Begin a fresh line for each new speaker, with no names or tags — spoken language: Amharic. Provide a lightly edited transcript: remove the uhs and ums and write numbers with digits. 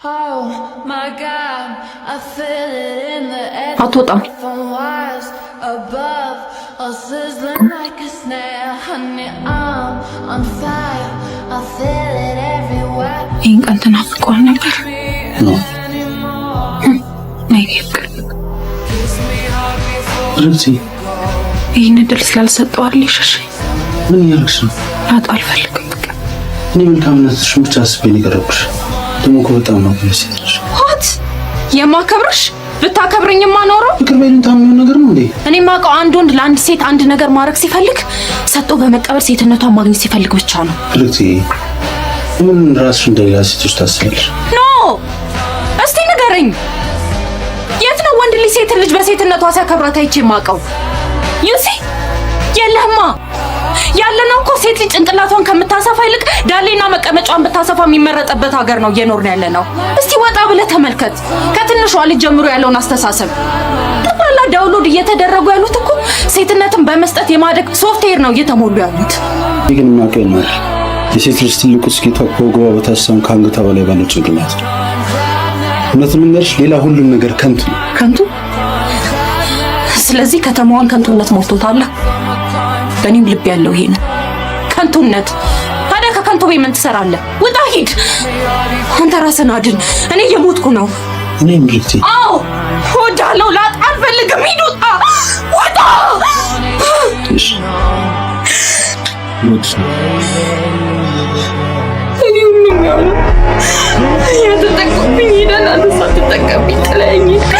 Oh my God, I feel it in the air.
አትወጣም።
Phone wires above, all sizzling like a snail. Honey, I'm on fire. I feel it everywhere.
ይህን ቀን ትናፍቀዋል ነበር።
ነው።
ነይ ፍቅር።
ርብሲ።
ይህን እድል ስላልሰጠዋል ሸሸኝ።
ምን እያደረግሽ ነው?
ላጣ አልፈልግም። በቃ።
እኔ መልካምነትሽን ብቻ አስቤ ነው የቀረብኩሽ። ደግሞ እኮ በጣም ነው ሴት ነሽ።
What? የማከብርሽ ብታከብረኝማ ኖሮ
ፍቅር በይሉኝታ የሚሆን ነገር ነው እንዴ?
እኔ የማውቀው አንድ ወንድ ለአንድ ሴት አንድ ነገር ማድረግ ሲፈልግ ሰጥቶ በመቀበል ሴትነቷን ማግኘት ሲፈልግ ብቻ ነው።
ርብሲ፣ ምን ራስሽ እንደሌላ ሴቶች ታስቢያለሽ?
No፣ እስቲ ንገረኝ፣ የት ነው ወንድ ልጅ ሴት ልጅ በሴትነቷ ሲያከብራት አይቼ የማውቀው? You see፣ የለህማ። ያለነው እኮ ሴት ልጅ ጭንቅላቷን ከምታሰፋ ይልቅ ዳሌና መቀመጫዋን ብታሰፋ የሚመረጥበት ሀገር ነው እየኖርን ያለ ነው። እስቲ ወጣ ብለህ ተመልከት። ከትንሿ ልጅ ጀምሮ ያለውን አስተሳሰብ ጠቅላላ download እየተደረጉ ያሉት እኮ ሴትነትን በመስጠት የማደግ ሶፍትዌር ነው እየተሞሉ ያሉት።
እኔ ግን የማውቀው ይማር የሴት ልጅ ትልቁ ስኬቷ ከወገቧ በታች ሳይሆን ከአንገቷ በላይ ባለው ጭንቅላት ነው። እውነት ልንገርሽ፣ ሌላ ሁሉም ነገር ከንቱ ነው።
ከንቱ። ስለዚህ ከተማዋን ከንቱነት ሞልቶታል። በእኔም ልብ ያለው ይሄ ነው ከንቱነት። ታዲያ ከከንቱ ቤት ምን ትሰራለህ? ውጣ፣ ሂድ። አንተ ራስህን አድን። እኔ እየሞትኩ ነው።
እኔ ምርክቲ።
አዎ እወዳለሁ። ላጣ አልፈልግም። ሂድ፣ ውጣ፣ ውጣ።
እሺ፣ ልወድሽ ነው።
እኔ ሁሉም ያው ነው። የተጠቀምብኝ ሄዳል። አንተ ሳትጠቀምብኝ ጥለኸኝ ሄድክ።